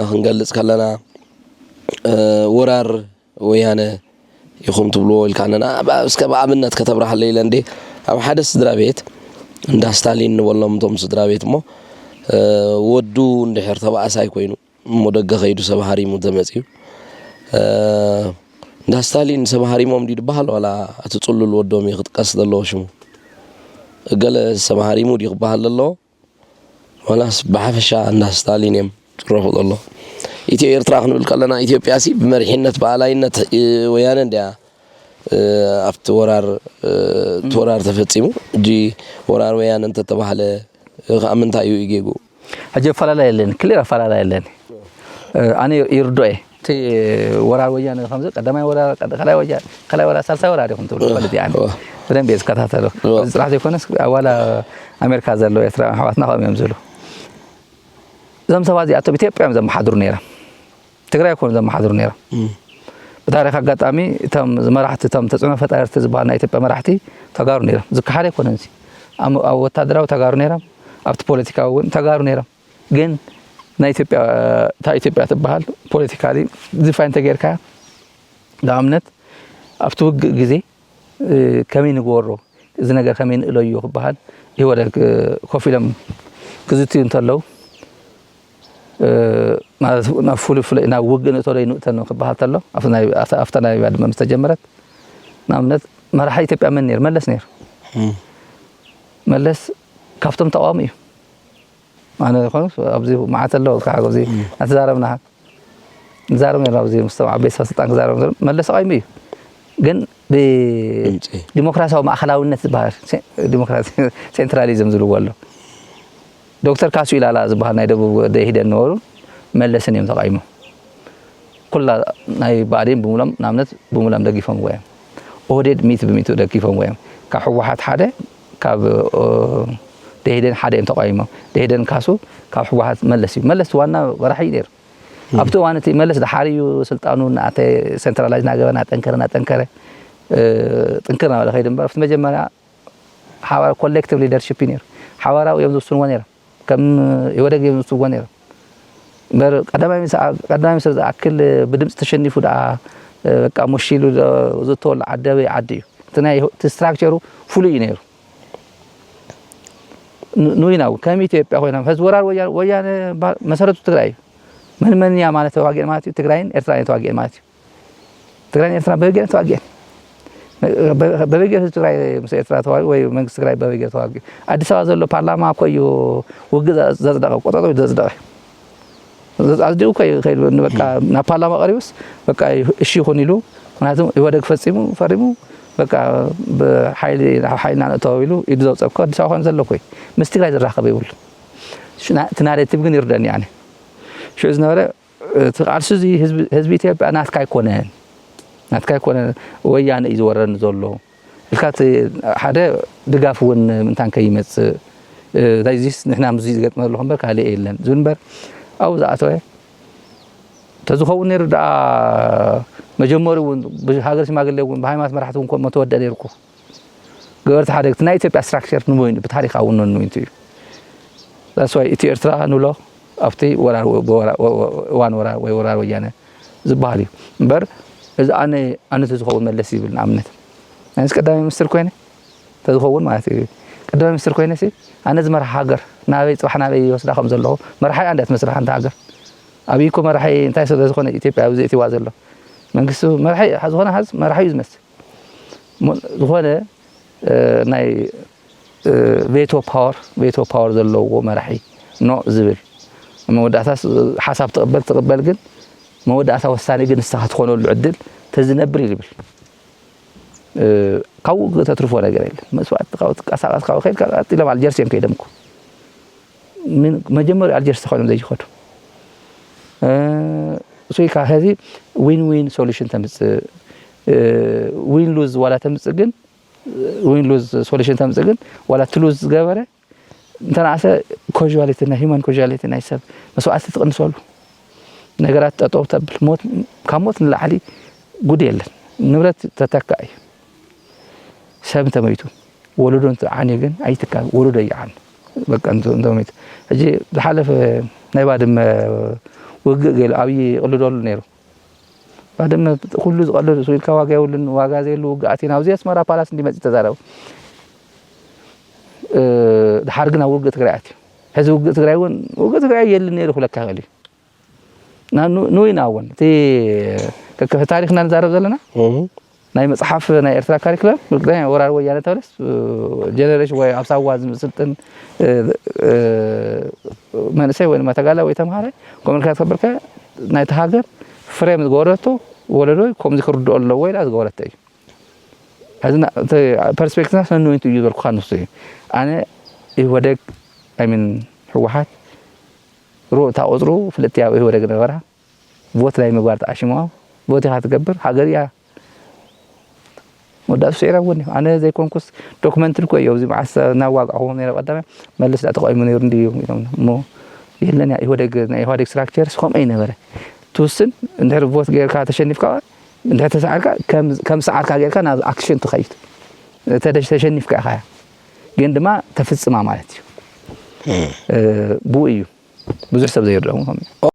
ክንገልጽ ከለና፣ ወራር ወያነ ኢኹም ትብልዎ ኢልካና፣ እስከ ብኣብነት ከተብርሃለይ ኢለ እንዴ። ኣብ ሓደ ስድራ ቤት እንዳ ስታሊን ንበሎም እቶም ስድራ ቤት እሞ፣ ወዱ እንድሕር ተባእሳይ ኮይኑ እሞ ደገ ከይዱ ሰብ ሃሪሙ ተመጺኡ፣ እንዳ ስታሊን ሰብ ሃሪሞም ድዩ ዝበሃል፣ ዋላ እቲ ጽሉል ወዶም እዩ ክጥቀስ ዘለዎ ሽሙ? ገለ ሰብ ሃሪሙ ድዩ ክበሃል ዘለዎ? ዋላስ ብሓፈሻ እንዳ ስታሊን እዮም ዝረፉ ዘሎ? ኢትዮ ኤርትራ ክንብል ከለና፣ ኢትዮጵያ ሲ ብመሪሕነት ብኣላይነት፣ እ፣ ወያነ እንድያ፣ እ፣ ኣብቲ ወራር፣ እ፣ እቲ ወራር ተፈጺሙ። እጂ ወራር ወያነ እንተተባህለ፣ እ፣ ከኣ ምንታይ እዩ ጌጉ? ሕጂ ኣፈላላይ የለን፣ ክሊር ኣፈላላይ የለን። እ፣ ኣነ ይርድኦ እየ። እቲ ወራር ወያነ ከምዚ ቀዳማይ ወራር፣ ቀድ-፣ ካልኣይ ወያ-፣ ካልኣይ ወራር፣ ሳልሳይ ወራር ኢኹም ትብሉ እወ፣ ትፈልጥ እየ ኣነ። እወ። ብደንብ እየ ዝከታተሎ። እወ። እዚ ጥራሕ ዘይኮነስ፣ ኣዋላ ኣሜሪካ ዘለዉ ኤርትራውያን ኣሕዋትና ከምኡ እዮም ዝብሉ። እዞም ሰባት እዚኣቶም ኢትዮጵያ እዮም ዘመሓድሩ ነይሮም። ትግራይ ኣይኮኑን ዘመሓድሩ ነይሮም። እም። ብታሪኽ ኣጋጣሚ እቶም መራሕቲ፣ እቶም ተጽዕኖ ፈጣርቲ ዝበሃሉ ናይ ኢትዮጵያ መራሕቲ ተጋሩ ነይሮም። ዝከሓድ ኣይኮነን እዚ። ኣብ፣ ኣብ ወታደራዊ ተጋሩ ነይሮም፣ ኣብቲ ፖለቲካዊ እውን ተጋሩ ነይሮም። ግን ናይ ኢትዮጵያ፣ እታ ኢትዮጵያ ትበሃል ፖለቲካሊ ዲፋይን ተጌርካ፣ ንኣብነት ኣብቲ ውግእ ግዜ፣ እ፣ ከመይ ንግበሮ፣ እዚ ነገር ከመይ ንእለዮ ክበሃል፣ ኢህወደግ፣ እ፣ ኮፍ ኢሎም ክዝትዩ እንተለዉ፣ እ፣ ማለት ናብ ፍሉይ ፍሉይ ናብ ውግእ ንእቶ ዶ ይንእተን ክበሃል ተሎ፣ ኣብቲ ናይ፣ ኣብታ፣ ኣብታ ናይ ባድመ ምስ ተጀመረት፣ ንኣብነት መራሒ ኢትዮጵያ መን ነይሩ? መለስ ነይሩ። እም። መለስ ካብቶም ተቃዋሚ እዩ። ኣነ ዝኾኑ ኣብዚ መዓት ኣለዉ፣ ካብ ኣብዚ እም። እናተዛረብና ንዛረብ ነርና፣ ኣብዚ ምስቶም ዓበይቲ ሰብ ስልጣን ክዛረብ ነርና። መለስ ተቃዋሚ እዩ፣ ግን ብ-፣ ድምፂ። ዲሞክራሲያዊ ማእኸላውነት ዝበሃል፣ ሴ-፣ ዲሞክራሲ፣ ሴንትራሊዝም ዝብልዎ ኣሎ። ዶክተር ካሱ ኢላላ ዝበሃል ናይ ደቡብ ደኢህዴን ነበሩ፣ መለስን እዮም ተቃይሞም። ኩላ ናይ ብኣዴን ብምሎም፣ ንኣብነት ብምሎም ደጊፎምዎ እዮም። ኦህዴድ ሚእቲ ብሚእቲ ደጊፎምዎ እዮም። ካብ ህወሓት ሓደ፣ ካብ፣ ኦ፣ ደኢህዴን ሓደ እዮም ተቃይሞም። ደኢህዴን ካሱ ካብ ህወሓት መለስ እዩ። መለስ ዋና መራሒ እዩ ነይሩ። እም። ኣብቲ እዋን እቲ መለስ ደሓር እዩ ስልጣኑ እናኣተ፣ ሴንትራላይዝ እናገበረ፣ እናጠንከረ፣ እናጠንከረ፣ እ፣ ጥንክር እናበለ ከይዱ እምበር፣ ኣብቲ መጀመርያ ሓባር ኮሌክቲቭ ሊደርሺፕ እዩ ነይሩ። ሓባራዊ እዮም ዝውስንዎ ነይሮም። ከም ኢህወደግ እዮም ዝውስንዎ ነይሮም። እምበር ቀዳማይ ሚኒስ-፣ ቀዳማይ ሚኒስትር ዝኣክል ብድምፂ ተሸኒፉ ደኣ፣ በቃ፣ ሙሽ ኢሉ ዶ-፣ ዘእተወሉ ዓዲ ኣበይ ዓዲ እዩ? እቲ ናይ፣ እቲ ስትራክቸሩ ፍሉይ እዩ ነይሩ። ን-፣ ንዊና እውን ከም ኢትዮጵያ ኮይና፣ ሕዚ ወራር ወያ-፣ ወያነ ባ-፣ መሰረቱ ትግራይ እዩ። መን መን እያ ማለት ተዋጊአን ማለት እዩ? ትግራይን ኤርትራን እየን ተዋጊአን ማለት እዩ። ትግራይን ኤርትራን በበይገን ተዋጊአን። በ-፣ በበይገን ህዝቢ ትግራይ ምስ ኤርትራ ተዋጊኡ ወይ መንግስቲ ትግራይ በበይገን ተዋጊኡ። ኣዲስ ኣበባ ዘሎ ፓርላማ እኮ እዩ ውግእ ዘ-፣ ዘጽደቐ፣ ቆጠጦ ዘጽደቐ። ኣጽዲቑ እኮ እዩ ከይዱ፣ በቃ እም። ናብ ፓርላማ ቀሪቡስ፣ በቃ እሺ ይኹን ኢሉ። ምክንያቱ ኢህወደግ ፈጺሙ፣ ፈሪሙ፣ በቃ ብሓይሊ፣ ናብ ሓይልና ንእተው ኢሉ ኢዱ ዘውፀእ እኮ ኣዲስ ኣበባ ኮይኑ ዘሎ እኮ እዩ። ምስ ትግራይ ዝራኸብ የብሉ። ሽና-፣ እቲ ናሬቲቭ ግን ይርደኒ ኣነ። ሽዑ ዝነበረ፣ እቲ ቃልሲ እዚ ህዝቢ፣ ህዝቢ ኢትዮጵያ ናትካ ኣይኮነን፣ ናትካ ኣይኮነን፣ ወያነ እዩ ዝወረኒ ዘሎ ኢልካ፣ እቲ ሓደ ድጋፍ እውን ምእንታን ከይመጽእ፣ እ፣ እንታይ እዚስ ንሕና ምስዚ ዝገጥመ ዘለኹ እምበር ካልእ የለን ዝብል እምበር፣ ኣብኡ ዝኣተወ ተዝኸውን ነይሩ ደኣ፣ መጀመሪኡ እውን ብሃገር ሽማግሌ እውን ብሃይማኖት መራሕቲ እውን ኮ-፣ መተወደአ ነይሩ እኮ። ገበርቲ ሓደግቲ ናይ ኢትዮጵያ ስትራክቸር ንመይኑ ብታሪኽ ኣውኖ ንመይንቱ እዩ። That's why ኢትዮ ኤርትራ ንብሎ ኣብቲ ወራር ወ-፣ ወራ-፣ ወ-፣ ወ-፣ እዋን ወራር ወይ ወራር ወያነ ዝበሃል እዩ። እምበር እዚ ኣነ፣ ኣነ ተዝኸውን መለስ ይብል ንኣብነት። ኣነስ ቀዳማይ ሚኒስትር ኮይነ ተዝኸውን ማለት እዩ። ቀዳማይ ሚኒስትር ኮይነ ሲ ኣነ ዝመርሓ ሃገር ናበይ፣ ጽባሕ ናበይ ይወስዳ ከም ዘለኹ መርሓይ ኣንዳ ትመስል ሓንቲ ሃገር። ኣብይ እኮ መራሒ እንታይ ስለ ዝኾነ ኢትዮጵያ ኣብዚ እቲዋ ዘሎ መንግስቲ መራሒ ዝኾነ ሓዝ መራሒ እዩ ዝመስል። ሞ-፣ ዝኾነ፣ እ፣ ናይ፣ እ፣ ቬቶ ፓወር፣ ቬቶ ፓወር ዘለዎ መራሒ ኖ ዝብል። መወዳእታስ ሓሳብ ትቕበል፣ ትቕበል ግን መወዳእታ ወሳኒ ግን ንስኻ ትኾነሉ ዕድል ተዝነብር እዩ ዝብል። እ፣ ካብኡ ተትርፎ ነገር የለን። መስዋእቲ ካብኡ ትንቀሳቐስ፣ ካብኡ ከይድካ ቀጥ ኢሎም ኣልጀርስ እዮም ከይዶም እኮ። ምን-፣ መጀመሪያ ኣልጀርስ ተኾይኖም ዘይኸዱ። እ፣ እሱ ኢልካ ኸዚ ዊን ዊን ሶሉሽን ተምጽእ፣ እ፣ ዊን ሉዝ ዋላ ተምጽእ ግን፣ ዊን ሉዝ ሶሉሽን ተምጽእ ግን፣ ዋላ እቲ ሉዝ ዝገበረ እንተነኣሰ ኮዥዋሊቲ፣ ናይ ሂውማን ኮዥዋሊቲ፣ ናይ ሰብ መስዋእቲ ትቕንሰሉ፣ ነገራት ጠጠው ተብል፣ ሞት፣ ካብ ሞት ንላዕሊ ጉድ የለን። ንብረት ተተካእ እዩ። ሰብ እንተመይቱ፣ ወለዶ እንተዓንዩ ግን ኣይትካእ፣ ወለዶ ይዓን። በቃ እንተ-፣ እንተመይቱ። ሕጂ ዝሓለፈ ናይ ባድመ ውግእ ገይሉ ኣብይ ይቕልደሉ ነይሩ። ባድመ ኩሉ ዝቐልድ እሱ ኢልካ ዋጋ የብሉን፣ ዋጋ ዘይብሉ ውግእ ኣቲና ኣብዚ ኣስመራ ፓላስ እንዲመፂ ተዛረቡ። ድሓር ግን ኣብ ውግእ ትግራይ ኣትዩ። ሕዚ ውግእ ትግራይ እውን ውግእ ትግራይ የልን ነይሩ ክብለካ ይኽእል እዩ። ንወይና እውን እቲ ከከፈ ታሪክና ንዛረብ ዘለና ናይ መፅሓፍ ናይ ኤርትራ ካሪክለም ርግጠኛ ወራር ወያነ ተበለስ ጀነሬሽን ወይ ኣብ ሳዋ ዝምስልጥን መንእሰይ ወይ ድማ ተጋላ ወይ ተምሃራይ ከምልካ ተኸበልካ ናይቲ ሃገር ፍሬም ዝገበረቶ ወለዶ ከምዚ ክርድኦ ኣለዎ ኢላ ዝገበረቶ እዩ። ሕዚ ፐርስፔክቲቭና ሰንወይንቱ እዩ ዝበልኩካ ንሱ እዩ። ኣነ ኢህወደግ ኣይምን ህወሓት ሩእ እታ ቁፅሩ ፍልጥቲ ኣብ ኢህወደግ ነበራ ቮት ናይ ምግባር ተኣሽሞም ቮት ኢኻ ትገብር ሃገር እያ መወዳእቱ ስዒራ እውን እዩ ኣነ ዘይኮንኩስ ዶክመንትሪ እኮ እዩ ኣብዚ መዓስ እናዋጋዕኹዎም ነረ ቀዳማይ መልስ ዳ ተቃዊሙ ነይሩ እንዲ ኢሎም እሞ የለን እያ ኢህወደግ ናይ ኢህወደግ ስትራክቸር ስኸምኡ ይነበረ ትውስን እንድሕር ቮት ጌርካ ተሸኒፍካ እንድሕር ተሰዓርካ ከም ሰዓርካ ጌርካ ናብ ኣክሽን ትኸይድ ተሸኒፍካ ኢኻ ግን ድማ ተፍፅማ ማለት እዩ ብኡ እዩ ብዙሕ ሰብ ዘይርድኦም